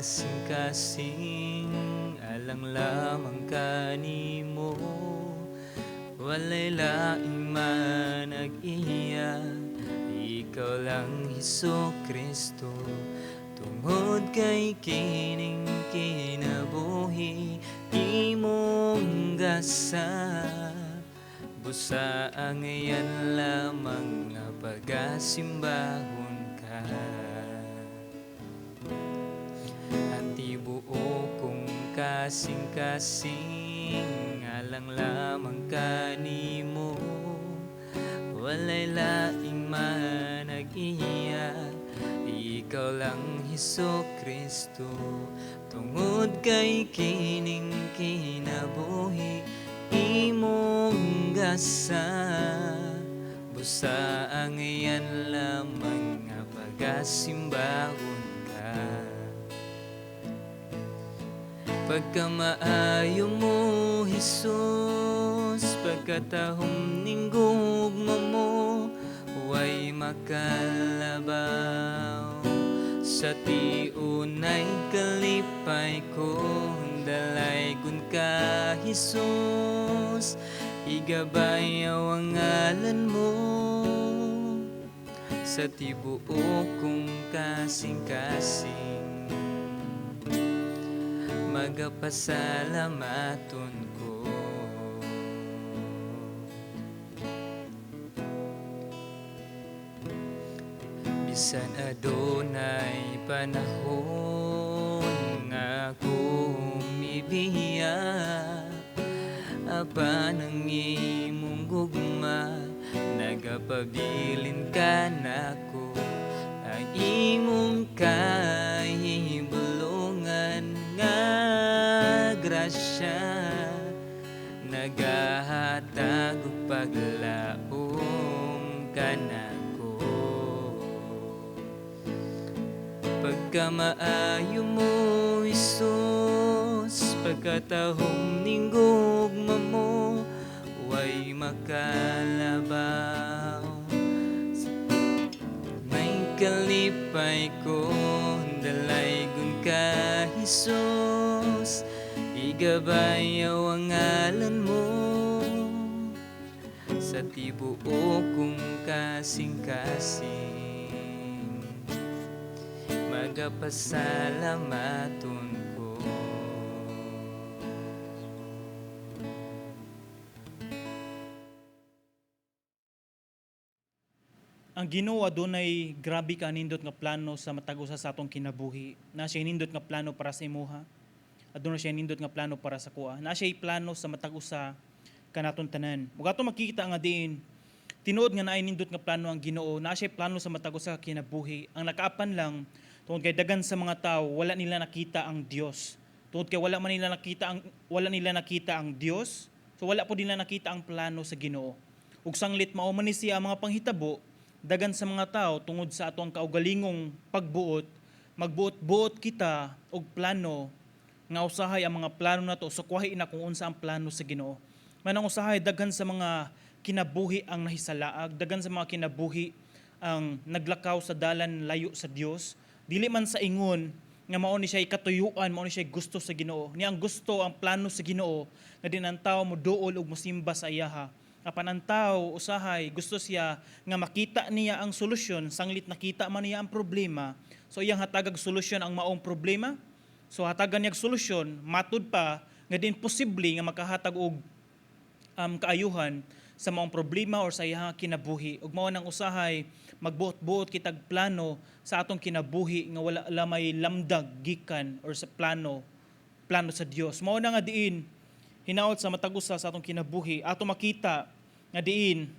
Kasing-kasing alang lamang kanimo. Walay laing manag-iya, ikaw lang, Hesu Kristo. Tungod kay kining kinabuhi imong gasa, busa ang yan lamang nga pagasimbahon ka. Ang tibuok kong kasing-kasing alang lamang kanimo. Walay laing manag-iya, ikaw lang, Hesu Kristo. Tungod kay kining kinabuhi imong gasa, busa ang iyan lamang nga pagasimbahon ka. Pagkamaayo mo, Hesus, pagkatahom ning gugma mo, way makalabaw. Sa tiunay kalipay ko, dalaygon ka, Hesus. Igabayaw ang ngalan mo sa tibuok kong kasing-kasing. Magapasalamaton ko. Bisan adunay panahon nga ako mibiya, apan ang imong gugma nagapabilin ka nako. Ang imong kahibulongan nga grasya nagahatag og paglaom kanako. Pagkamaayo mo, Hesus, pagkatahom ning gugma mo, way makalabaw. May kalipay ko, dalaygon ka, Hesus. Igabayaw ang ngalan mo sa tibuok kong kasing-kasing. Magapasalamaton ko. Ang Ginoo adunay grabe ka nindot nga plano sa matag usa sa atong kinabuhi. Na siya nindot nga plano para sa imuha. Aduna siya nindot nga plano para sa kuha. Na siya plano sa matag usa kanaton tanan. Ug ato makikita nga diin tinuod nga naay nindot nga plano ang Ginoo. Na siya plano sa matag usa ka kinabuhi. Ang nakaapan lang tungod kay dagan sa mga tao wala nila nakita ang Dios. Tungod kay wala nila nakita ang Dios, so wala po nila nakita ang plano sa Ginoo. Ug sanglit mao man ni siya ang mga panghitabo, dagan sa mga tao tungod sa atong kaugalingong pagbuot, magbuot-buot kita og plano nga usahay ang mga plano nato sukwahi na kung unsa ang plano sa Ginoo. Manang usahay daghan sa mga kinabuhi ang nahisalaag, daghan sa mga kinabuhi ang naglakaw sa dalan layo sa Dios. Dili man sa ingon nga mao ni siya katuyuan, mao ni siya gusto sa Ginoo. Ni ang gusto ang plano sa Ginoo nga din ang tao moduol ug mosimba sa iyaha. Apan ang tao usahay gusto siya nga makita niya ang solusyon sanglit nakita man niya ang problema. So iyang hatagag solusyon ang maong problema. So hatagan niya og solusyon matud pa nga din posible nga makahatag og kaayuhan sa maong problema or sa iyang kinabuhi. Ug mao nang usahay magbuot-buot kitag plano sa atong kinabuhi nga wala lamay lamdag gikan or sa plano plano sa Dios. Mao na nga diin hinaot sa matag usa sa atong kinabuhi ato makita nga diin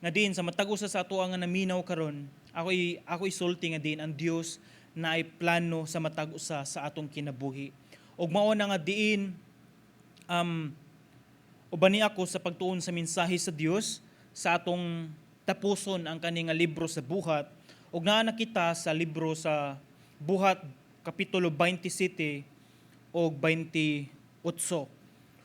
nga diin sa matag usa sa ato nga naminaw karon, ako isulti nga diin ang Dios na ay plano sa matag usa sa atong kinabuhi. Ug mao na nga diin uban ni ako sa pagtuon sa mensahe sa Dios sa atong tapuson ang kani nga libro sa Buhat, ug naa na kita sa libro sa Buhat kapitulo 27 og 28.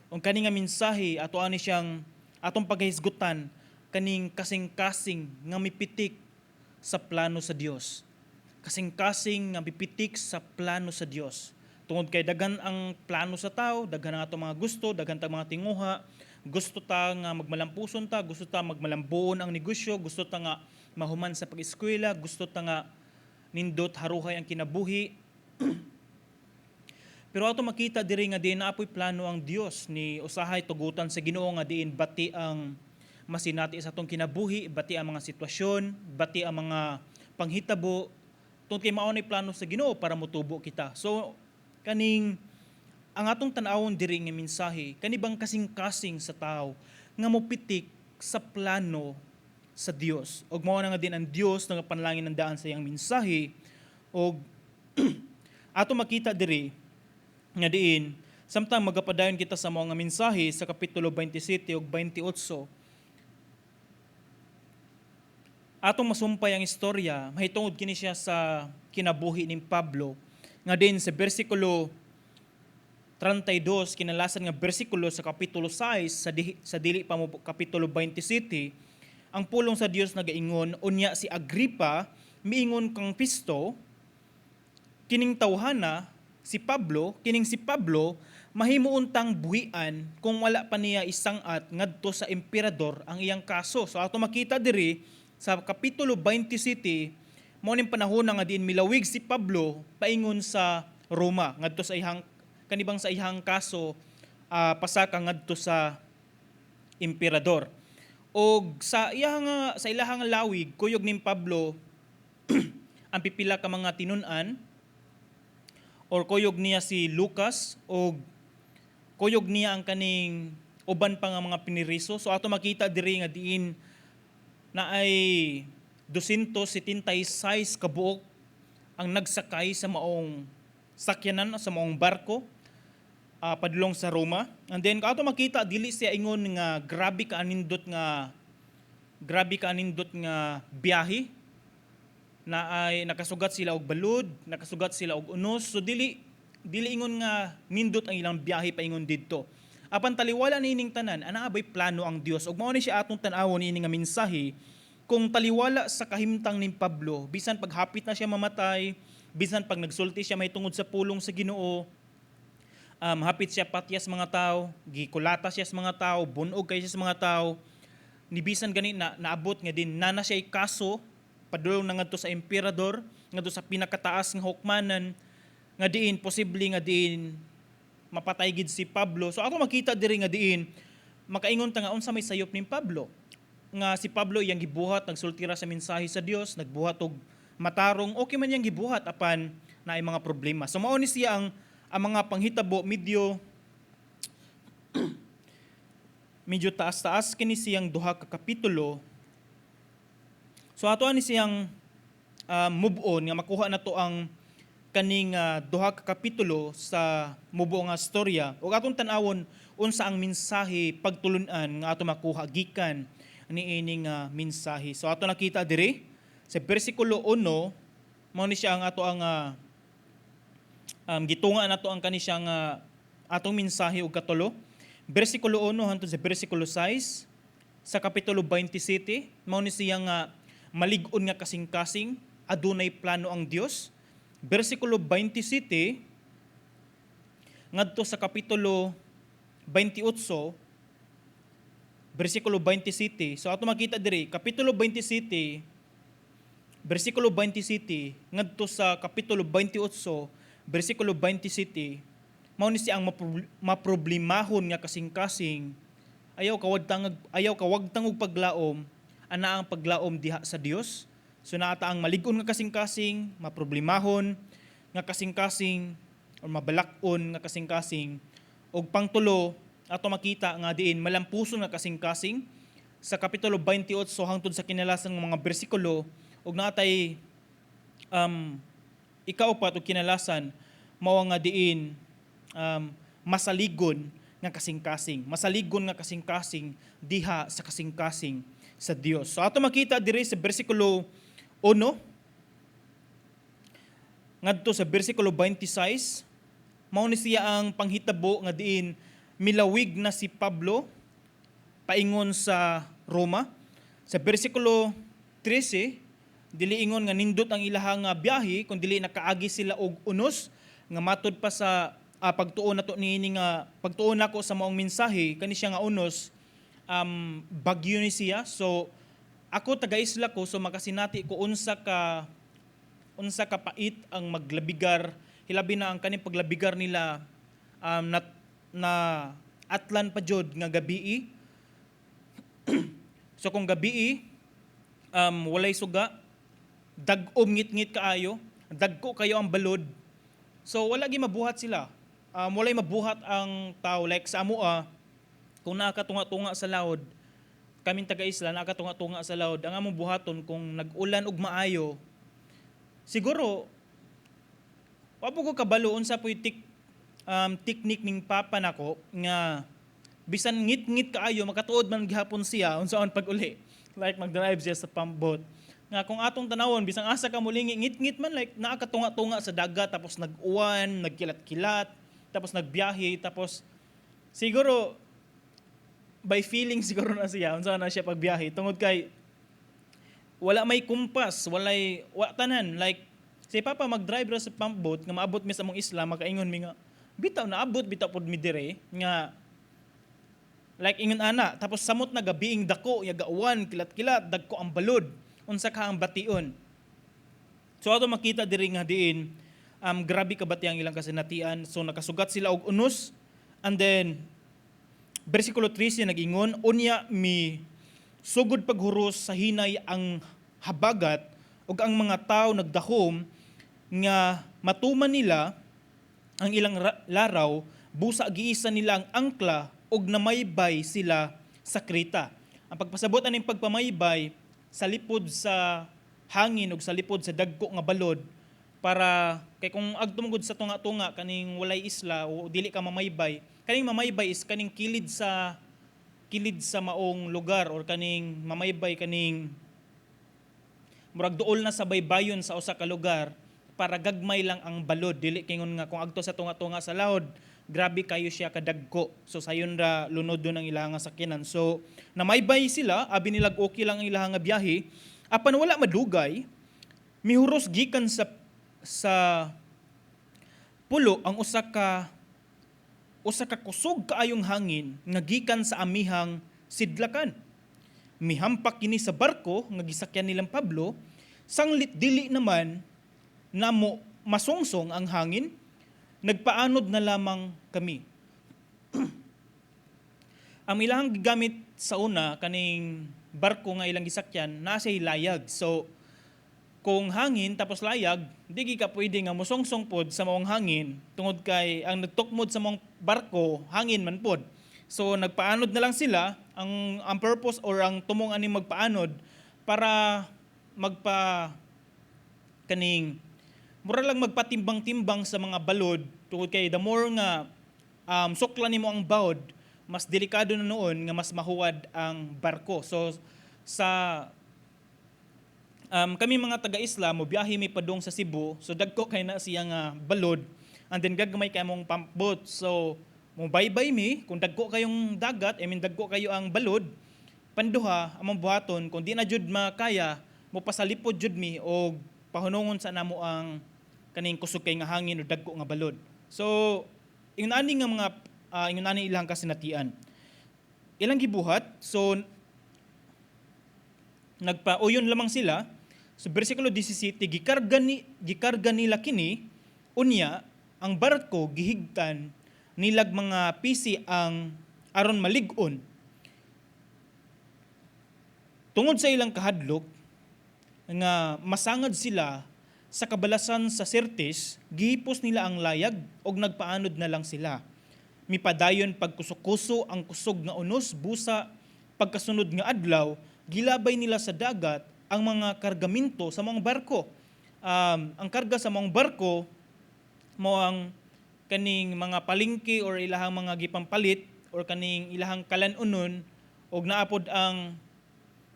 Ug kani nga mensahe ato ani siyang atong paghisgutan kaning kasing-kasing nga mipitik sa plano sa Dios. Kasing-kasing nga bipitik sa plano sa Dios. Tungod kay daghan ang plano sa tao, daghan ang atong mga gusto, daghan tang mga tinguha, gusto ta nga magmalampuson ta, gusto ta magmalambuon ang negosyo, gusto ta nga mahuman sa pag-eskwela, gusto ta nga nindot haruhay ang kinabuhi. Pero ato makita diri nga diin naa poy plano ang Dios ni usahay tugutan sa Ginoo nga diin bati ang masinati sa atong kinabuhi, bati ang mga sitwasyon, bati ang mga panghitabo, tungod kay mao nay plano sa Ginoo para motubo kita. So kaning ang atong tan-awon diri nga mensahe, kani bang kasing-kasing sa tao nga mopitik sa plano sa Dios. Og mao na nga din ang Dios nagapanalangin ng daan sa iyang mensahe, og ato makita diri nga diin samtang magapadayon kita sa mga mensahe sa kapitulo 27 ug 28, atong masumpay ang istorya mahitungod kini siya sa kinabuhi ni Pablo, nga din sa bersikulo 32, kinalasan nga bersikulo sa kapitulo 6 sa dili pa mo kapitulo 27, ang pulong sa Dios nagaingon, "Unya si Agripa miingon kang Festo, kining tawhana si Pablo, kining si Pablo mahimuon tang buhian kung wala pa niya isang-at ngadto sa emperador ang iyang kaso." So ato makita diri sa kapitulo 27, mao ning panahon nga diin milawig si Pablo paingon sa Roma ngadto sa iyang kanibang sa iyang kaso, pasaka ngadto sa emperador. Og sa ilahang lawig, kuyog ning Pablo ang pipila ka mga tinun-an or kuyog niya si Lucas og kuyog niya ang kaning uban pa nga mga piniriso. So ato makita diri nga diin na ay 276 kabuok ang nagsakay sa maong sakyanan, sa maong barko padulong sa Roma. And then ato makita, dili siya ingon nga grabe ka anindot nga biyahe, na ay nakasugat sila og balud, nakasugat sila og unos. So dili dili ingon nga nindot ang ilang biyahe paingon didto. Apan taliwala niining tanan, anaa bay plano ang Dios? Ug mao ni siya atong tan-awon niini nga mensahe, kung taliwala sa kahimtang ni Pablo, bisan paghapit na siya mamatay, bisan pag nagsulti siya mahitungod sa pulong sa Ginoo, hapit siya patyas mga tao, gikulata siya sa mga tao, bunog kay siya sa mga tao, ni bisan gani na naabot nga din nana siya kaso padulong na ngadto sa emperador, ngadto sa pinakataas nga hukmanan, nga diin posible nga diin mapatay gid si Pablo. So ato makita diri nga diin makaingon ta nga unsa may sayop ni Pablo, nga si Pablo iyang gibuhat, nagsulti ra sa mensahe sa Dios, nagbuhat og matarong, okay man iyang gibuhat, apan naay mga problema. So mao ni siya ang mga panghitabo, medyo medyo taas-taas kini siyang duha ka kapitulo. So ato ani siyang move on nga makuha nato ang kaning duha ka kapitulo sa mubo nga storya ug atong tan-awon unsa ang mensahe pagtulun-an nga ato makuha gikan niining mensahe. So ato nakita diri sa bersikulo 1, mao ni siya ang ato ang gitunga nato ang kani siyang atong mensahe ug katulo. Bersikulo 1 hangtod sa bersikulo 6 sa kapitulo 27, mao ni siya nga malig-on nga kasing-kasing, adunay plano ang Dios. Bersikulo 27 ngadto sa kapitulo 28 bersikulo 27. So ato makita diri, kapitulo 27 bersikulo 27 ngadto sa kapitulo 28 bersikulo 27, mao ni siya ang maproblemahon nga kasing-kasing, ayaw kawagtang og paglaom, ana ang paglaom diha sa Dios. So naata ang malig-on nga kasing-kasing, maproblemahon nga kasing-kasing or mabalak-on nga kasing-kasing, ug pangtulo, ato makita nga diin malampuson nga kasing-kasing sa kapitulo 28 hangtod sa kinalasan ng mga bersikulo, ug naatay ikaupat ug kinalasan, mao nga diin masaligon nga kasing-kasing, masaligon nga kasing-kasing diha sa kasing-kasing sa Dios. So ato makita diri sa bersikulo 1 ngadto sa bersikulo 26, mao ni siya ang panghitabo nga diin milawig na si Pablo paingon sa Roma. Sa bersikulo 13 Dili ingon nga nindot ang ilahang nga biyahe kun dili nakaagi sila og unos nga matud pa sa pagtuon nato niini nga pagtuon nako sa maong mensahe, kani siya nga unos, bagyo ni siya. So ako, taga-isla ko, so makasinati ko unsa ka pait ang maglabigar, hilabi na ang kaning paglabigar nila na atlan pa jud nga gabii. So kung gabii, walay suga, dag-om, ngit-ngit kaayo, dagko kayo ang balod. So wala gi mabuhat sila. Walay mabuhat ang tao. Like sa amoa, kung nakatunga-tunga sa laod, kaming taga-isla, nakatunga-tunga sa laod, ang among buhaton kung nag-ulan og maayo, siguro wa po ko kabalo unsa po'y technique ning papa nako nga bisan ngit-ngit kaayo, makatuod man gihapon siya unsaon pag-uli. Like mag-drive siya sa pump boat. Nga kung atong tanawon, bisan asa ka mulingi, ngit-ngit man, like naa katunga-tunga sa dagat, tapos nag-uwan, nagkilat-kilat, tapos nagbiyahe, tapos siguro by feeling siguro na siya unsa na siya pagbiyahe tungod kay wala may kumpas, walay wa tanan. Like si Papa mag-drive ra sa pump boat nga maabot mi sa among isla, makaingon mi nga bitaw naabot bitaw pod mi dire nga like ingon ana. Tapos samot na gabiing dako ya gauwan, kilat-kilat, dagko ang balod, unsa ka ang bation. So ato makita diri nga diin grabe ka bati ang ilang kasinatian. So nakasugat sila og unos, and then bersikulo 13 nag-ingon, "Unya mi sugod paghuros sa hinay ang habagat ug ang mga tawo nagdahom nga matuman nila ang ilang laraw, busa giisa nila ang angkla ug namaybay sila sa Kreta." Ang pagpasabot aning pagpamaybay, sa lipod sa hangin ug sa lipod sa dagko nga balod, para kay kung agto gud sa tunga-tunga kaning walay isla o dili ka mamaybay. Kaning mamaybay is kaning kilid sa maong lugar or kaning mamaybay, kaning murag duol na sa baybayon sa usa ka lugar para gagmay lang ang balod, dili kingon nga kung agto sa tunga-tunga sa laod, grabe kayo siya kadagko. So sayon ra lunod doon ang ilang nga sakyanan. So namaybay sila, abi nilag okay lang ang ilang nga biyahe. Apan wala madugay, mihuros gikan sa pulo ang usa ka kusog kaayong hangin nga gikan sa amihang sidlakan. Mihampak kini sa barko nga gisakyan nilang Pablo, sanglit dili naman namo masongsong ang hangin, nagpaanod na lamang kami. Ang ilang gigamit sa una, kaning barko nga ilang gisakyan, nasa layag. So kung hangin tapos layag, di gi ka pwede nga mosongsong pod sa maong hangin tungod kay ang nagtukmod sa maong barko, hangin man pod. So nagpaanod na lang sila. Ang purpose or ang tumong ani magpaanod para magpa kaning mura lang magpatimbang-timbang sa mga balod, tungod kay the more nga sukla nimo ang bawd, mas delikado na noon nga mas mahuwad ang barko. So sa kami mga taga-isla, mo biyahe mi padung sa Cebu, so dagko kay na siya nga balod, and then gagmay kay mong pump boat. So mo baybay mi kung dagko kayong dagat, I mean, dagko kayo ang balod. Panduha, among buhaton kung di na jud makaya, mo pasalipod jud mi og pahunungon sa namo ang kaning kusog kay nga hangin o dagko nga balod. So ingon ani nga mga ingon ani ilang kasinatian. Ilang gibuhat, so nagpauyon lamang sila. So bersikulo 17, gikarga nila kini, unya ang barko gihigtan nilag mga pisi ang aron malig-on. Tungod sa ilang kahadlok nga masangad sila sa kabalasan sa Sirtis, gihipos nila ang layag og nagpaanod na lang sila. Mipadayon pagkuso-kuso ang kusog nga unos, busa pagkasunod nga adlaw, gilabay nila sa dagat ang mga kargaminto sa mga barko. Ang karga sa mga barko mo ang kaning mga palingki or ilahang mga gipampalit or kaning ilahang kalanunon, og naapod ang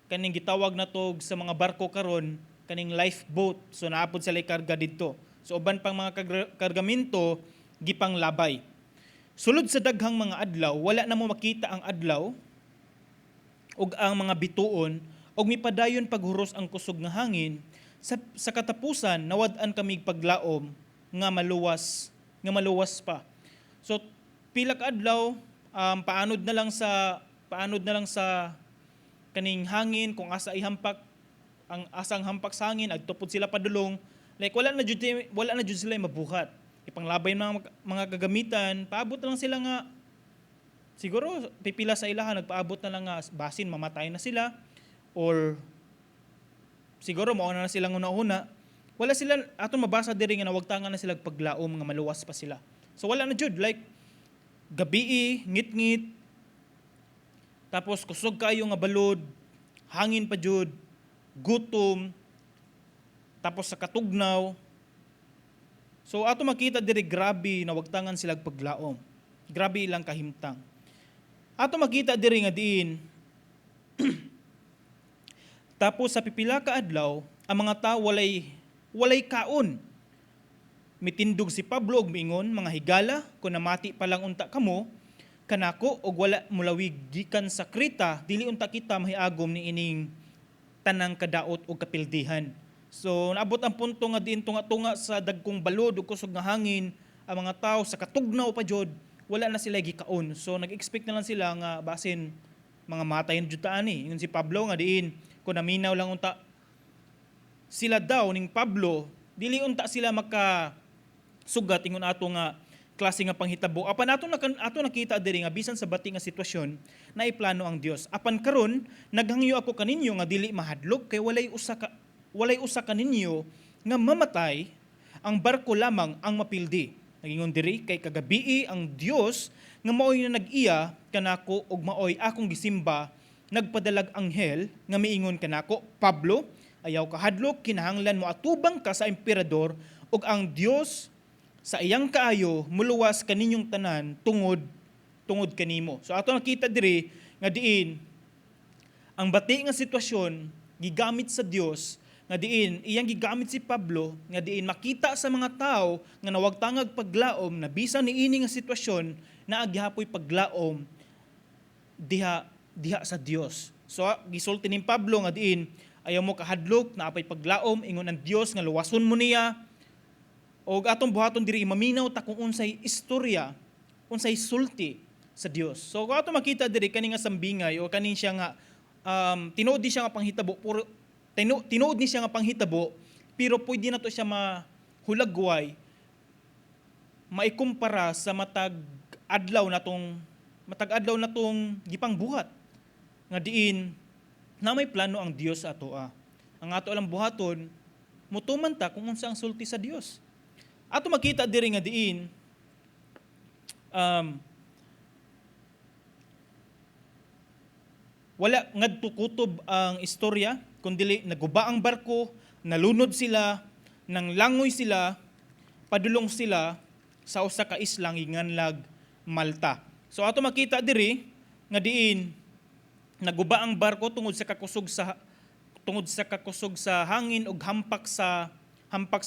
kaning gitawag na tog sa mga barko karon, kaning lifeboat. So naapod sila karga didto. So uban pang mga kargaminto gipanglabay. Sulod sa daghang mga adlaw, wala na mo makita ang adlaw ug ang mga bituon, ug mipadayon paghuros ang kusog nga hangin. Sa katapusan nawad-an kami paglaom nga maluwas pa. So pila ka adlaw, paanod na lang sa kaning hangin kung asa ihampak ang asang hampak sa hangin, adto pud sila padulong. Like wala na jud sila mabuhat, ipanglabay mga kagamitan, paabot na lang sila nga siguro pipila sa ilaha nagpaabot na lang nga basin mamatay na sila or siguro mao na silang una-una. Wala sila, ato mabasa diri nga nawagtangan na sila paglaom nga maluwas pa sila. So wala na jud, like gabii, ngit-ngit, tapos kusog kayo nga balod, hangin pa jud, gutom, tapos sa katugnaw. So ato makita diri, grabe nawagtangan sila paglaom. Grabe ilang kahimtang. Ato makita diri nga diin tapos sa pipila ka adlaw ang mga tao walay kaon. Mitindog si Pablo og miingon, "Mga higala, kung namati pa lang unta kamo kanako og wala mulawig gikan sa Kreta, dili unta kita mahiagom ni ining tanang kadaot og kapildihan." So naabot ang punto nga diin tunga-tunga sa dagkong balod ug kusog nga hangin ang mga tao, sa katugnaw pa jud, wala na sila gikaon. So nag-expect na lang sila nga basin mga matay na jud ta ani. Ingon si Pablo nga diin kung naminaw lang unta sila daw ning Pablo, dili unta sila maka sugat ingon ato nga klase nga panghitabo. Apan ato nakita diri nga bisan sa bati nga sitwasyon, naiplano ang Dios. "Apan karon naghangyo ako kaninyo nga dili mahadlok kay walay usa kaninyo nga mamatay, ang barko lamang ang mapildi." Nagingon diri, "Kay kagabii ang Dios nga maoy na nag-iya kanako ug maoy akong gisimba nagpadalag anghel nga miingon kanako, 'Pablo, ayaw kahadlok, kinahanglan mo atubang ka sa emperador ug ang Dios sa iyang kaayo muluwas kaninyong tanan tungod kanimo.'" So ato nakita diri nga diin ang bati nga sitwasyon gigamit sa Dios nga diin iyang gigamit si Pablo nga diin makita sa mga tao nga nawagtangag paglaom na bisan niini nga sitwasyon, naa gihapoy paglaom diha diha sa Dios. So gisulti ni Pablo nga diin ayaw mo kahadlok, naa pay paglaom, ingon ang Dios nga luwason mo niya. Og atong buhaton diri, maminaw ta kung unsay istorya, unsay sulti sa Dios. So kung ato makita diri kani nga sambingay o kani siya nga tinuod ni siya nga panghitabo, puro tinuod ni siya nga panghitabo, pero pwede na to siya mahulagway, maikumpara sa matag adlaw na tong gipangbuhat nga diin na may plano ang Dios sa atoa. Ang ato lang buhaton, mutuman ta kung unsa ang sulti sa Dios. Ato makita diri nga diin wala ngadto kutob ang istorya kundili naguba ang barko, nalunod sila, nang langoy sila, padulong sila sa usa ka islang ginganlag Malta. So ato makita diri nga diin naguba ang barko tungod sa kakusog sa hangin ug hampak sa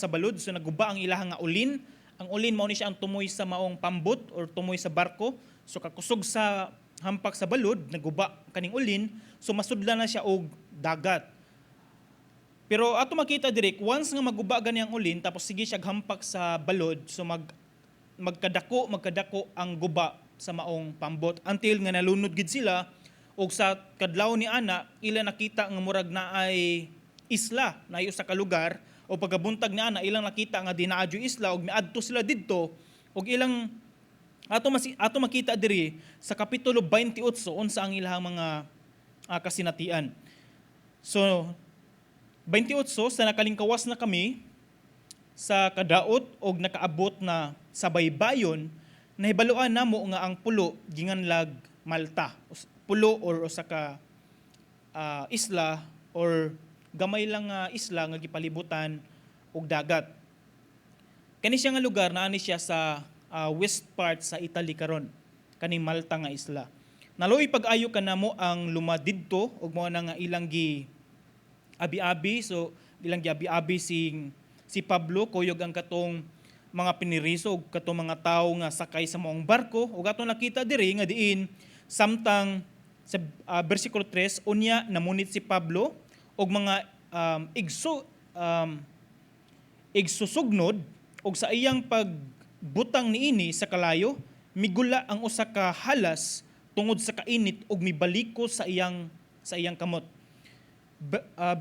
balod. So naguba ang ilahang nga ulin. Ang ulin mao ni siya ang tumoy sa maong pambot or tumoy sa barko. So kakusog sa hampak sa balod, naguba kaning ulin, so masudla na siya og dagat. Pero ato makita diri, once nga maguba gani ang ulin tapos sige siya hampak sa balod, so magkadako ang guba sa maong pambot until nga nalunod gid sila. Ug sa kadlaw ni ana ila nakita nga murag naay isla, naay usa ka lugar, o pagkabuntag ni ana ilang nakita nga di naa dyoy isla ug miadto sila didto. Ug ilang ato makita diri sa kapitulo 28 unsa ang ilahang mga kasinatian. So 28, "Sa nakalingkawas na kami sa kadaot og nakaabot na sa baybayon, nahibaluan namo nga ang pulo ginganlag Malta." Pulo or usa ka isla or gamay lang nga isla nga gipalibutan og dagat. Kani siya nga lugar naa ni siya sa west part sa Italy karon, kaning Malta nga isla. "Naluoy pag-ayo kanamo ang luma didto ug mao na nga ilang gi abi-abi." So ilang giabi-abi si Pablo kuyog ang katong mga piniriso ug katong mga tawo nga sakay sa maong barko. Ug ato nakita diri nga diin samtang sa bersikulo 3, "Unya namunit si Pablo og mga igso igsusugnod og sa iyang pagbutang niini sa kalayo, migula ang usa ka halas tungod sa kainit ug mibaliko sa iyang kamot.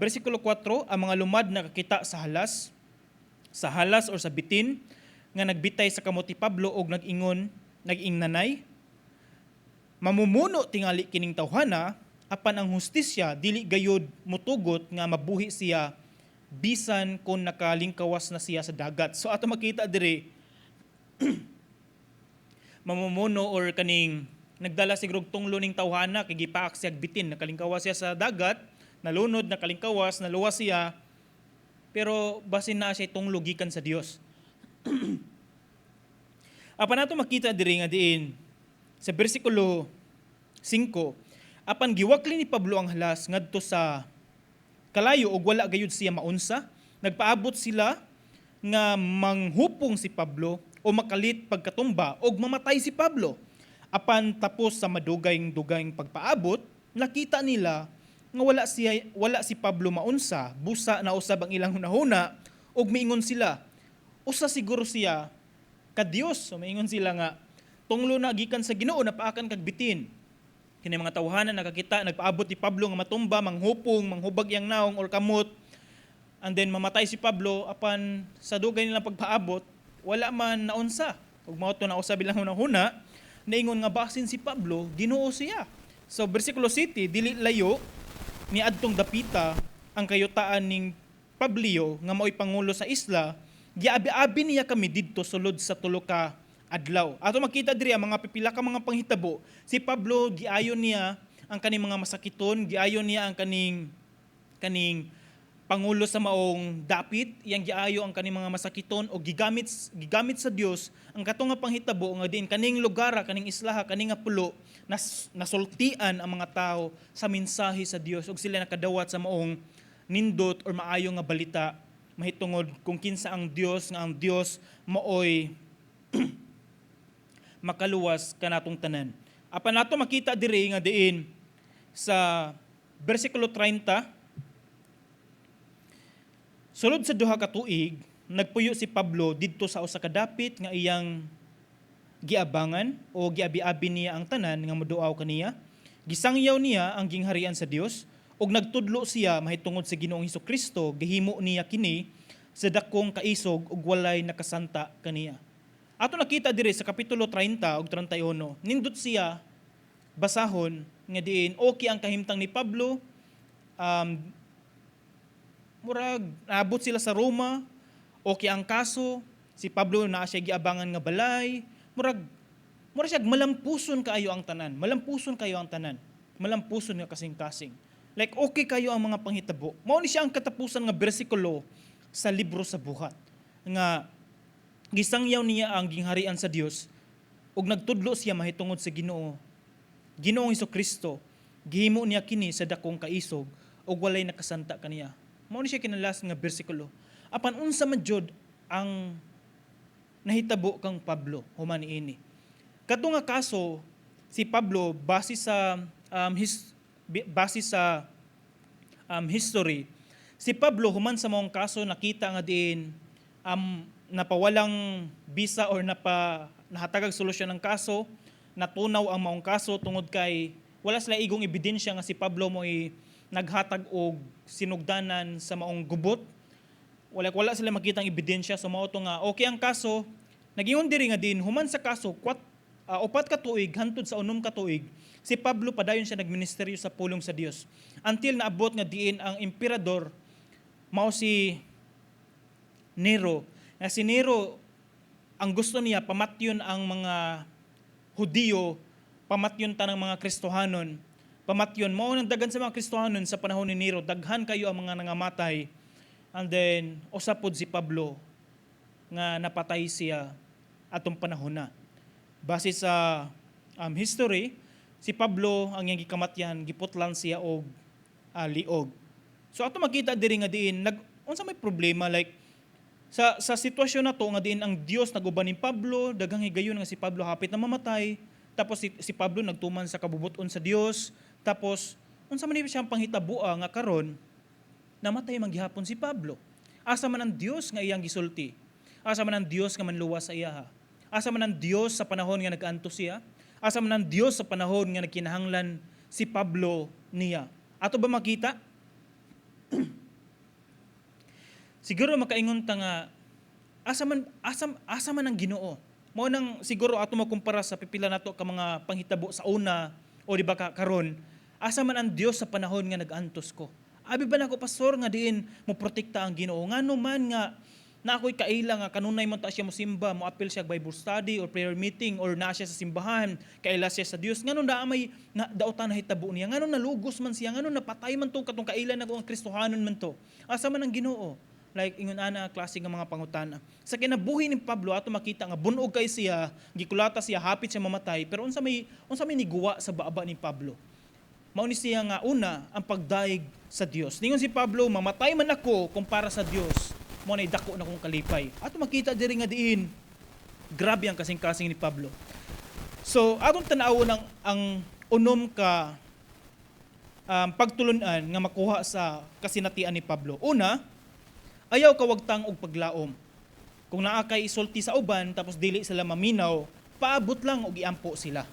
Bersikulo 4, ang mga lumad nakakita sa halas or sa bitin nga nagbitay sa kamot ni Pablo og nag-ingon, nag-ingnanay, "Mamumuno tingali kining tawhana, apan ang hustisya dili gayud mutugot nga mabuhi siya bisan kung nakalingkawas na siya sa dagat." So ato makita diri, mamumuno or kaning nagdala siguro og tunglo ning tawhana kay gipaak siya bitin, nakalingkawas siya sa dagat, nalunod, nakalingkawas, naluwas siya, pero basin na siya tunglo gikan sa Dios. Apan nato makita diri nga diin sa bersikulo 5, apan giwakli ni Pablo ang halas ngadto sa kalayo ug wala gayud siya maunsa. Nagpaabot sila nga manghupong si Pablo o makalit pagkatumba og mamatay si Pablo. Apan tapos sa madugay-dugayng pagpaabot, nakita nila nga wala si Pablo maunsa, busa na usab ang ilang hunahuna ug miingon sila, "Usa siguro siya ka Dios." So miingon sila nga tunglo na gikan sa Ginoo, napaakan kag bitin. Kini mga tawhana nakakita nagpaabot ni Pablo nga matumba, manghupong, manghubag iyang naong or kamot, and then mamatay si Pablo, apan sa dugay nilang pagpaabot, wala man naunsa. Ug mao to na usab ilang hunahuna, naingon nga basin si Pablo, Ginoo siya. So bersikulo 7, dili layo ni adtong dapita ang kayutaan ning Pablio nga mao'y pangulo sa isla, giabi-abi niya kami didto sulod sa 3 ka adlaw. Ato makita diri ang mga pipila ka mga panghitabo. Si Pablo, giayon niya ang kaning mga masakiton, giayon niya ang kaning pangulo sa maong dapit, iyang giayo ang kaning mga masakiton o gigamit gigamit sa Dios ang katong nga panghitabo nga diin kaning lugar, kaning islaha, kaning nga pulo nasultian ang mga tao sa mensahe sa Dios ug sila nakadawat sa maong nindot or maayo nga balita mahitungod kung kinsa ang Dios, nga ang Dios maoy makaluwas kanatong tanan. Apan nato makita diri nga diin sa bersikulo 30, sulod sa 2 ka tuig, nagpuyo si Pablo didto sa usa ka dapit nga iyang giabangan o giabi-abi niya ang tanan nga moduaw kaniya. Gisangyaw niya ang gingharian sa Dios ug nagtudlo siya mahitungod sa Ginoong Kristo. Gihimo niya kini sa dakong kaisog ug walay nakasanta kaniya. Ato nakita diri sa kapitulo 30 ug 31, nindot siya basahon nga diin okay ang kahimtang ni Pablo, murag naabot sila sa Roma, okay ang kaso, si Pablo naa siya giabangan nga balay, murag siya malampuson kaayo ang tanan, malampuson kayo ang tanan, malampuson nga kasing-kasing. Like okay kayo ang mga panghitabo. Mao ni siya ang katapusan nga bersikulo sa libro sa Buhat nga gisangyaw niya ang gingharian sa Dios ug nagtudlo siya mahitungod sa Ginoong Kristo. Gihimo niya kini sa dakong kaisog ug walay nakasanta kaniya. Mao ni siya kinalas nga bersikulo. Apan unsa man jud ang nahitabo kang Pablo human niini? Kato nga kaso si Pablo, base sa history, si Pablo human sa maong kaso, nakita nga diin napawalang bisa or nahatagag solusyon ng kaso, natunaw ang maong kaso tungod kay wala sila igong ebidensya nga si Pablo mo naghatag og sinugdanan sa maong gubot. Wala sila makitang ebidensya, so mao to nga okay ang kaso. Nagingon diri nga din human sa kaso, 4 ka tuig hantod sa 6 ka tuig, si Pablo padayon siya nagministeryo sa pulong sa Dios until naabot nga diin ang emperador mao si Nero, nga si Nero ang gusto niya pamatyon ang mga Hudiyo, pamatyon tanang mga Kristohanon, pamatyon. Mao nang daghan sa mga Kristohanon sa panahon ni Nero, daghan kayo ang mga nangamatay, and then usa pod si Pablo nga napatay siya atong panahon na. Base sa history, si Pablo ang iyang gikamatyan, giputlan siya og liog. So ato makita diri nga diin nag unsa may problema, like sa sitwasyon na to nga diin ang Dios naguban ni Pablo, daghang higayon nga si Pablo hapit na mamatay, tapos si Pablo nagtuman sa kabubuton sa Dios, tapos unsa man ni siyang panghitaboa nga karon namatay man gihapon si Pablo? Asa man ang Dios nga iyang gisulti? Asa man ang Dios nga manluwas sa iyaha? Asa man ang Dios sa panahon nga nag-antos siya? Asa man ang Dios sa panahon nga nagkinahanglan si Pablo niya? Ato ba makita? Siguro makaingon ta nga asa man ang Ginoo? Mao nang siguro ato makumpara sa pipila nato ka mga panghitabo sa una o di ba ka karon, asa man ang Dios sa panahon nga nag-antos ko? Abi ba nako, pastor, nga diin mo protekta ang Ginoo? Ngano man nga na ako'y kaila nga kanunay man ta siya mosimba, moapil siya Bible study or prayer meeting or naa siya sa simbahan, kaila siya sa Dios. Ngano naa may na, dautan nahitabo niya? Ngano nalugos man siya? Ngano napatay man to katong kaila nako ang Kristohanon man to? Asa man ang Ginoo? Like ingon ana klase nga mga pangutana. Sa kinabuhi ni Pablo, ato makita nga bunog kay siya, gikulata siya, hapit siya mamatay, pero unsa may niguwa sa baaba ni Pablo? Mao ni siya nga una ang pagdayeg sa Dios. Ningon si Pablo, "Mamatay man ako kumpara sa Dios, mao nay dako na kong kalipay." Ato makita diri nga diin grabe ang kasing-kasing ni Pablo. So atong tan-awon ang unom ka pagtulunan nga makuha sa kasinatian ni Pablo. Una, ayaw kawagtang og paglaom. Kung naa kay isulti sa uban tapos dili sila maminaw, paabot lang og iampo sila.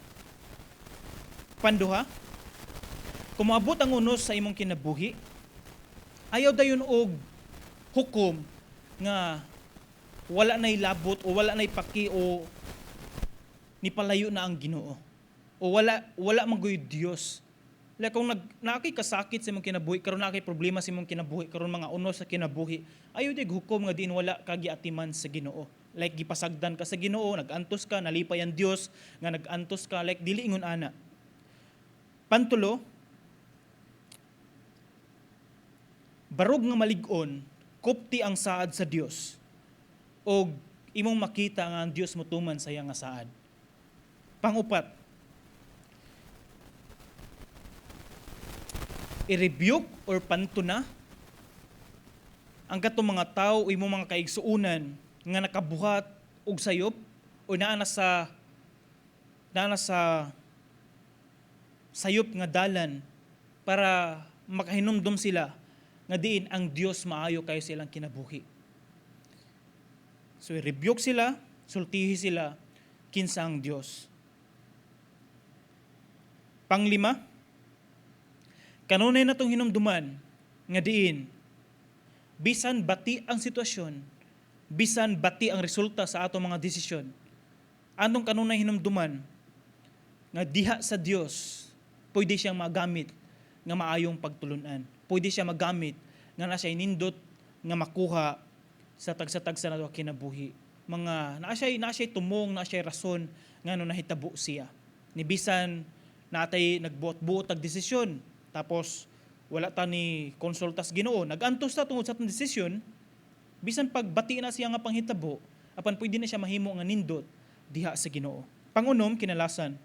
Panduha, kung moabot ang unos sa imong kinabuhi, ayaw dayon og hukom nga wala na'y labot o wala na'y paki o nipalayo na ang Ginoo o wala man gud Dios. Like kung naa kay kasakit sa imong kinabuhi karon, naa kay problema sa imong kinabuhi karon, mga unos sa kinabuhi, ayaw dig hukom nga diin wala ka giatiman sa Ginoo. Like gipasagdan ka sa Ginoo, nag-antos ka, nalipay ang Dios nga nag-antos ka, like dili ingon ana. Pantulo, barog nga malig-on, kupti ang saad sa Dios. Og imong makita nga ang Dios motuman sa iya nga saad. Pangupat, i-rebuke or pantuna ang katong mga tao o imong mga kaigsuonan nga nakabuhat og sayop o naa na sa sayop nga dalan para makahinumdom sila nga diin ang Dios maayo kayo sa ilang kinabuhi. So i-rebuke sila, sultihi sila kinsa ang Dios. Panglima, kanunay natong hinumduman nga diin bisan bati ang sitwasyon, bisan bati ang resulta sa atong mga desisyon, anong kanunay hinumduman nga diha sa Dios pwede siyang magamit nga maayong pagtulunan. Pwede siya magamit nga na siya nindot nga makuha sa tagsa-tagsa na kinabuhi. Mga naa siya tumong, naa siya rason ngano nahitabo siya. Ni bisan natay nagbuot-buot ag desisyon tapos wala ta ni konsultas Ginoo, nagantos ta tungod sa atong desisyon, bisan pagbati na siya nga panghitabo, apan pwede na siya mahimo nga nindot diha sa Ginoo. Pangunom, kinalasan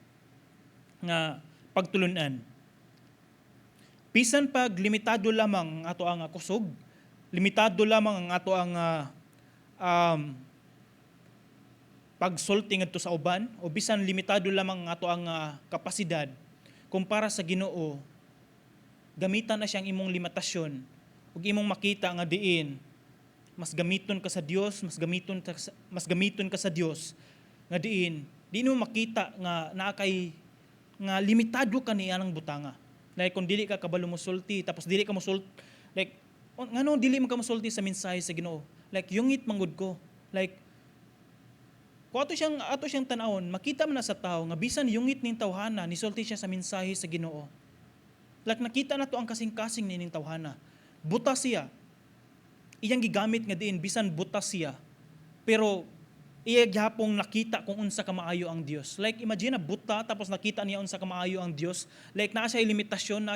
nga pagtulunan. Bisan pag limitado lamang ang ato ang kusog, limitado lamang ang ato ang pagsulti ngadto sa uban o bisan limitado lamang ang ato ang kapasidad kumpara sa Ginoo, gamitan na siyang imong limitasyon ug imong makita nga diin mas gamiton ka sa Dios, mas gamiton ka sa Dios nga diin di mo makita nga naa kay nga limitado ka niya ng butanga. Like kung dili ka kabalo mosulti tapos dili ka mosulti, like ngano dili man ka mosulti sa mensahe sa Ginoo? Like yungit manggod ko. Like kung ato siyang tan-awon, makita man na sa tao nga bisan yungit ning tawhana, nisulti siya sa mensahe sa Ginoo. Like nakita na to ang kasing-kasing ni ning tawhana. Buta siya. Iyang gigamit nga diin bisan buta siya. Pero iya gihapong nakita kung unsa ka maayo ang Dios. Like imagine na buta tapos nakita niya unsa ka maayo ang Dios. Like naa siya limitasyon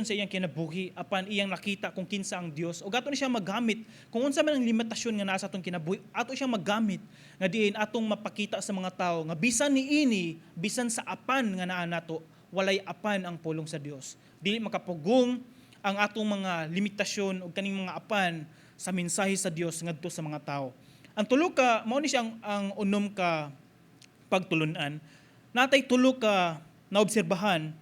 sa iyang kinabuhi apan iyang nakita kung kinsa ang Dios. O ato ni siya magamit kung unsa man ang limitasyon nga nasa atong kinabuhi, ato siya magamit nga diin atong mapakita sa mga tao nga bisan niini, bisan sa apan nga naa nato, walay apan ang pulong sa Dios. Dili makapugong ang atong mga limitasyon o kaning mga apan sa mensahe sa Dios ngadto sa mga tao. Ang tulo ka mao ni siya ang unom ka pagtulunan. Natay tulo ka naobserbahan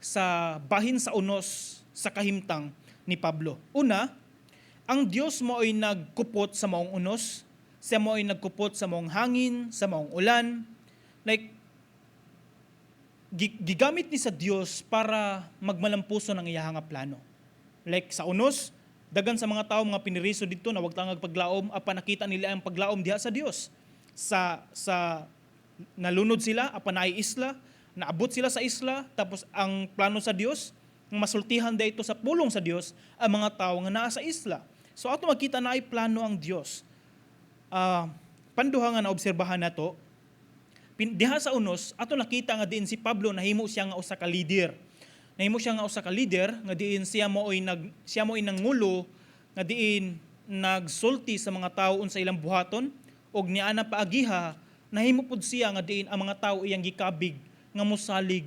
sa bahin sa unos sa kahimtang ni Pablo. ni Pablo. Una, ang Dios mao'y nagkupot sa maong unos, siya mao'y nagkupot sa maong hangin, sa maong ulan. Like, gigamit ni sa Dios para magmalampuso ng iyahang nga plano. Like sa unos, dagan sa mga tao mga piniriso dito na wag tangag paglaom, apan nakita nila ang paglaom diha sa Dios. Sa nalunod sila apan naay isla, naabot sila sa isla, tapos ang plano sa Dios nga masultihan dito sa pulong sa Dios ang mga tao nga naa sa isla. So ato makita na ay plano ang Dios. Panduha nga naobserbahan nato, diha sa unos ato nakita nga diin si Pablo nahimo siya nga usa ka leader. Nahimo siya nga usa ka leader nga diin siya mo'y nangulo nga diin nagsulti sa mga tao unsa ilang buhaton, og niana paagiha nahimo pud siya nga diin ang mga tao iyang gikabig nga mosalig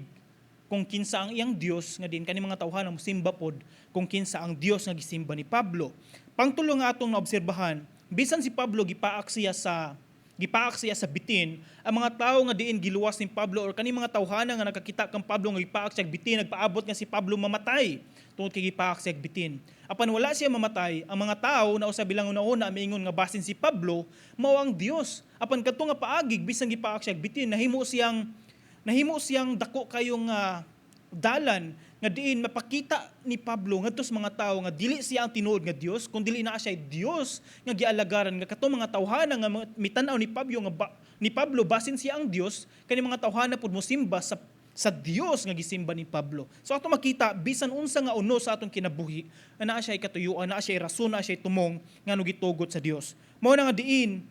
kung kinsa ang iyang Dios, nga diin kani mga tawhana mosimba pod kung kinsa ang Dios nga gisimba ni Pablo. Pangtulo nga atong naobserbahan, bisan si Pablo gipaak siya sa bitin, ang mga tao nga diin giluwas ni Pablo or kani mga tawhana nga nakakita kang Pablo nga gipaak siya bitin, nagpaabot nga si Pablo mamatay tungod kay gipaak siya bitin. Apan wala siya mamatay, ang mga tao na usa bilang una-una miingon nga basin si Pablo mao ang Dios. Apan kadto nga paagig, bisan gipaak siya bitin, nahimo siyang dako kayong dalan nga diin mapakita ni Pablo ngadto sa mga tawo nga dili siya ang tinuod nga Dios kun dili naa siya Dios nga gialagaran, nga katong mga tawhana nga mitan-aw ni Pablo basin siya ang Dios, kani mga tawhana pud mosimba sa Dios nga gisimba ni Pablo. So ato makita, bisan unsa nga uno sa atong kinabuhi, nga naa siya katuyuan, naa siya rason, naa siya tumong nga gitugot sa Dios. Mao na nga diin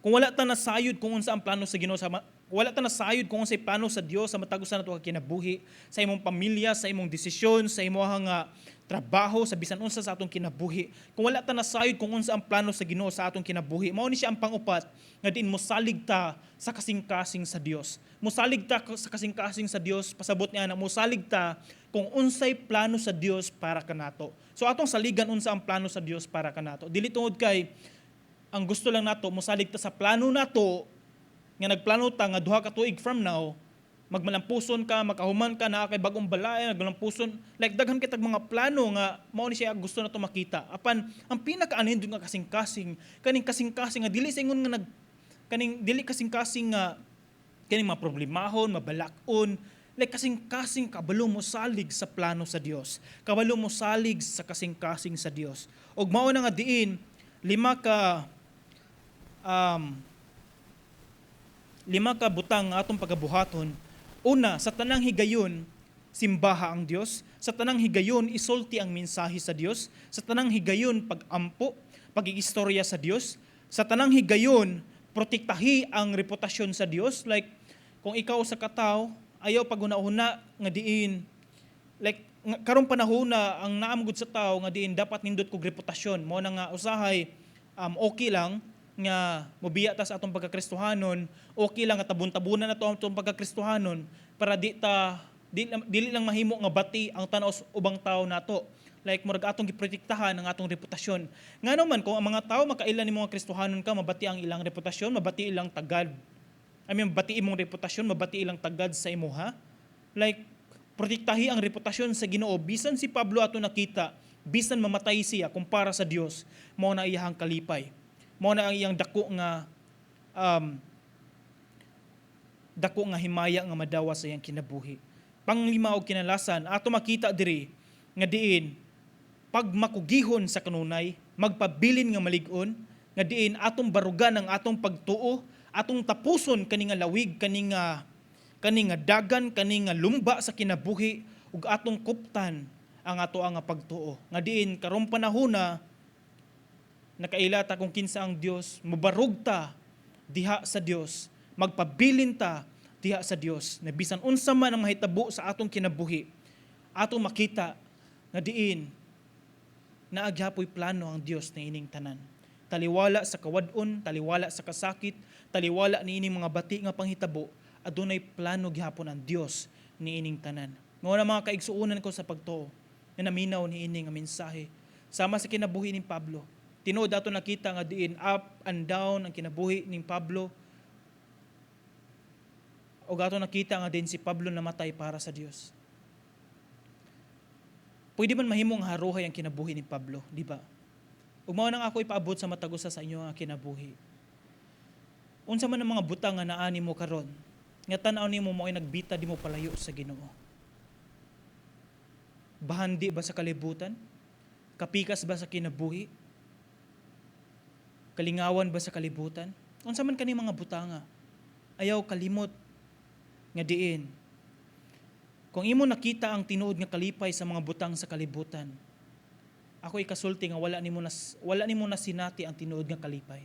kung wala ta nasayod kung unsa ang plano sa Ginoo sa wala ta nasayod kung unsay plano sa Dios sa matag usa nato ka kinabuhi, sa imong pamilya, sa imong desisyon, sa imong nga trabaho, sa bisan unsa sa atong kinabuhi. Kung wala ta nasayod kung unsa ang plano sa Ginoo sa atong kinabuhi, mao ni siya ang pangupat nga diin mosalig ta sa kasing-kasing sa Dios. Mosalig ta sa kasing-kasing sa Dios, pasabot niya na mosalig ta kung unsay plano sa Dios para kanato. So atong saligan unsa ang plano sa Dios para kanato. Dili tungod kay ang gusto lang nato mosalig ta sa plano nato nga nagplano ta nga 2 ka tuig from now magmalampuson ka, makahuman ka na kay bagong balay, nagmalampuson. Like daghan kitag mga plano nga mao ni siya gusto nato makita. Apan ang pinakaanindot nga kasing-kasing, kaning kasing-kasing nga dili sa ingon nga nag kaning dili kasing-kasing nga kaning mga problemahon, mabalak-on, like kasing-kasing kabalo mo salig sa plano sa Dios. Kabalo mo salig sa kasing-kasing sa Dios. Og mao na nga diin lima ka butang nga atong pagabuhaton. Una, sa tanang higayon, simbaha ang Dios. Sa tanang higayon, isulti ang mensahe sa Dios. Sa tanang higayon, pag-ampo, pag-iistorya sa Dios. Sa tanang higayon, protektahi ang reputasyon sa Dios. Like, kung ikaw sa kataw, ayaw paghuna-huna nga diin like karong panahon na ang naamgod sa tao nga diin dapat nindot kog reputasyon, mo na nga usahay okay lang nga mobiya ta sa atong pagkakristohanon, okay lang nga tabon-tabunan na to ang atong pagkakristohanon para di ta di, dili lang mahimo nga bati ang tan-aw sa ubang tao nato. Like murag atong giprotektahan ang atong reputasyon. Ngano man kung ang mga tao makaila nimo nga Kristohanon ka, mabati ang ilang reputasyon, mabati ilang tagad, I mean, mabati imong reputasyon, mabati ilang tagad sa imuha. Like protektahi ang reputasyon sa Ginoo. Bisan si Pablo, ato nakita, bisan mamatay siya kumpara sa Dios, mao na iyang kalipay. Mao na ang iyang dako nga himaya nga madawa sa iyang kinabuhi. Panglima og kinalasan, ato makita diri nga diin pagmakugihon sa kanunay, magpabilin nga malig-on, nga diin atong barugan ang atong pagtuo, atong tapuson kani nga lawig, kani nga dagan, kani nga lumba sa kinabuhi ug atong kuptan ang ato ang pagtuo. Nga diin karong panahona nakaila ta kung kinsa ang Dios, mobarug ta diha sa Dios, magpabilin ta diha sa Dios. Na bisan unsa man ang mahitabo sa atong kinabuhi, atong makita nga diin naa gyapoy plano ang Dios na ining tanan. Taliwala sa kawad-on, taliwala sa kasakit, taliwala niining mga bati nga panghitabo, adunay plano gihapon ang Dios niining tanan. Mao na, mga kaigsuonan ko sa pagtuo, nga naminaw niini nga mensahe. Sama sa kinabuhi ni Pablo. Tinuod, ato nakita nga diin up and down ang kinabuhi ni Pablo. O ato nakita nga din si Pablo namatay para sa Dios. Pwede man mahimong haruhay ang kinabuhi ni Pablo, di ba? Ug mao nang ako ipaabot sa matag usa sa inyo nga kinabuhi. Unsa man ang mga butang nga naa nimo karon, nga tan-aw nimo mao'y nagbita di mo palayo sa Ginoo? Bahandi ba sa kalibutan? Kapikas ba sa kinabuhi? Kalingawan ba sa kalibutan? Unsa man kani mga butanga? Ayaw kalimot nga diin. Kung imo nakita ang tinuod nga kalipay sa mga butang sa kalibutan, ako ikasulti nga wala nimo na sinati ang tinuod nga kalipay.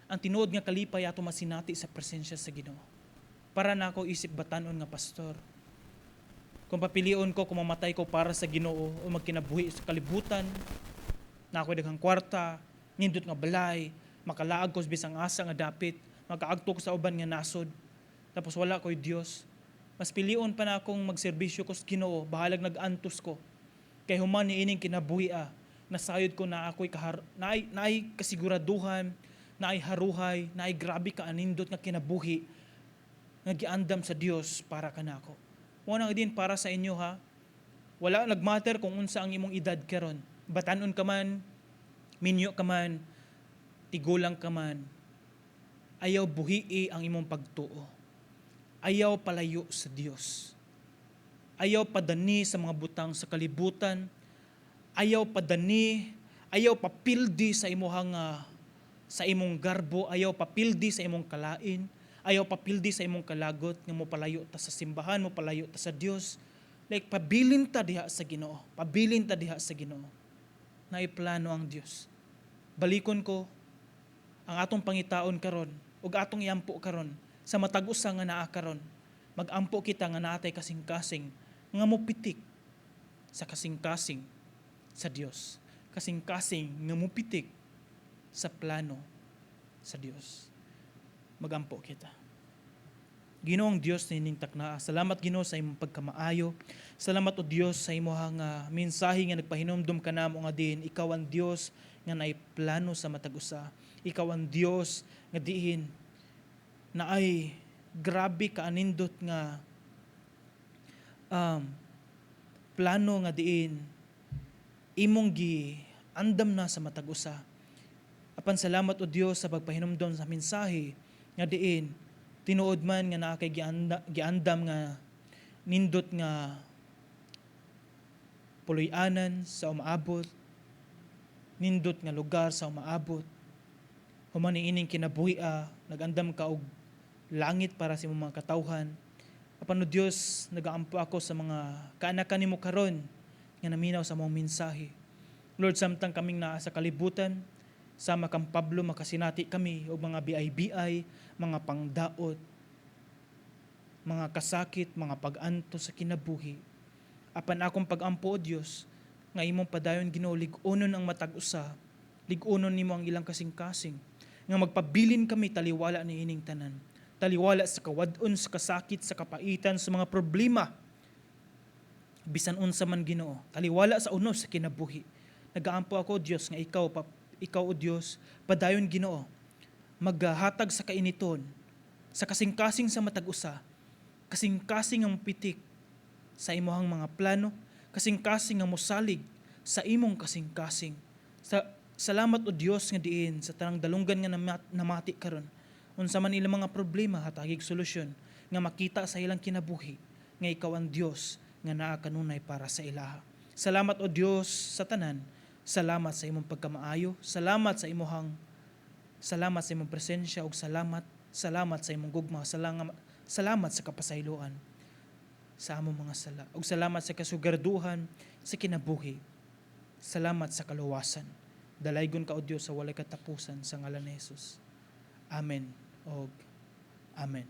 Ang tinuod nga kalipay ato masinati sa presensya sa Ginoo. Para na ako isip batanon nga pastor. Kung papilion ko kung mamatay ko para sa Ginoo o magkinabuhi sa kalibutan, na ako daghang kwarta, nindot nga balay, makalaag ko sa bisang asa nga dapit, makaagto ko sa uban nga nasod, tapos wala ko'y Dios. Mas pilion pa na akong magserbisyo ko sa Ginoo, bahalag nag-antos ko. Kay human ni ining kinabuhi ah, nasayod ko na ako'y kahar, naay kasiguraduhan, naay haruhay, naay grabe ka anindot nga kinabuhi nga giandam sa Dios para kanako. Mao nang din para sa inyo ha. Wala nagmatter kung unsa ang imong edad karon. Batanon ka man, minyo ka man, tigulang ka man, ayaw buhii ang imong pagtuo. Ayaw palayo sa Dios. Ayaw padani sa mga butang sa kalibutan. Ayaw padani, ayaw papildi sa imong garbo, ayaw papildi sa imong kalain, ayaw papildi sa imong kalagot nga mo palayo ta sa simbahan, mo palayo ta sa Dios. Like pabilin ta diha sa Ginoo, pabilin ta diha sa Ginoo. Naay plano ang Dios. Balikon ko ang atong pangitaon karon ug atong iampo karon sa matag usa nga naa karon. Magampo kita nga naatay kasing-kasing nga mopitik sa kasing-kasing sa Dios. Kasing-kasing nga mopitik sa plano sa Dios. Magampo kita. Ginoong Dios niining taknaa. Salamat, Ginoo, sa imong pagkamaayo. Salamat, o Dios, sa imong nga mensahe nga nagpahinumdum kanamo nga diin ikaw ang Dios nga naay plano sa matag usa. Ikaw ang Dios nga diin naay grabe ka anindot nga plano nga diin imong gi andam na sa matag usa. Apan salamat, o Dios, sa pagpahinumdom sa mensahe nga diin tinuod man nga naa kay giandam nga nindot nga puloy-anan sa umaabot, nindot nga lugar sa umaabot. Human ining kinabuhi ah, nagandam ka og langit para sa imong mga katawhan. Apan, o Dios, nagaampo ako sa mga kaanakan nimo karon nga naminaw sa among mensahe. Lord, samtang kaming naa sa kalibutan, sama kang Pablo, makasinati kami og mga BIBI, mga pangdaot, mga kasakit, mga pag-anto sa kinabuhi. Apan akong pagampo, o Dios, nga imong padayon, Ginoo, lig-unon ang matag usa, lig-unon nimo ang ilang kasing-kasing, nga magpabilin kami taliwala ni ining tanan. Taliwala sa kawad-on, sa kasakit, sa kapaitan, sa mga problema. Bisan unsa man, Ginoo, taliwala sa unos sa kinabuhi. Nagaampo ako, Dios, nga ikaw, o Dios, padayon, Ginoo, maghatag sa kainiton, sa kasing-kasing sa matag usa, kasing-kasing ang pitik sa imong mga plano, kasing-kasing ang mosalig sa imong kasing-kasing. Salamat, o Dios, nga diin sa tanang dalunggan nga namati karon. Unsa man ilang mga problema, hatagig solusyon nga makita sa ilang kinabuhi nga ikaw ang Dios nga naa kanunay para sa ilaha. Salamat, o Dios, sa tanan. Salamat sa imong pagkamaayo, salamat sa imong presensya ug salamat salamat sa imong gugma, salamat salamat sa kapasayloan sa among mga sala. Ug salamat sa kasugarduhan sa kinabuhi. Salamat sa kaluwasan. Dalaygon ka, o Dios, sa walay katapusan sa ngalan ni Jesus. Amen. Og Amen.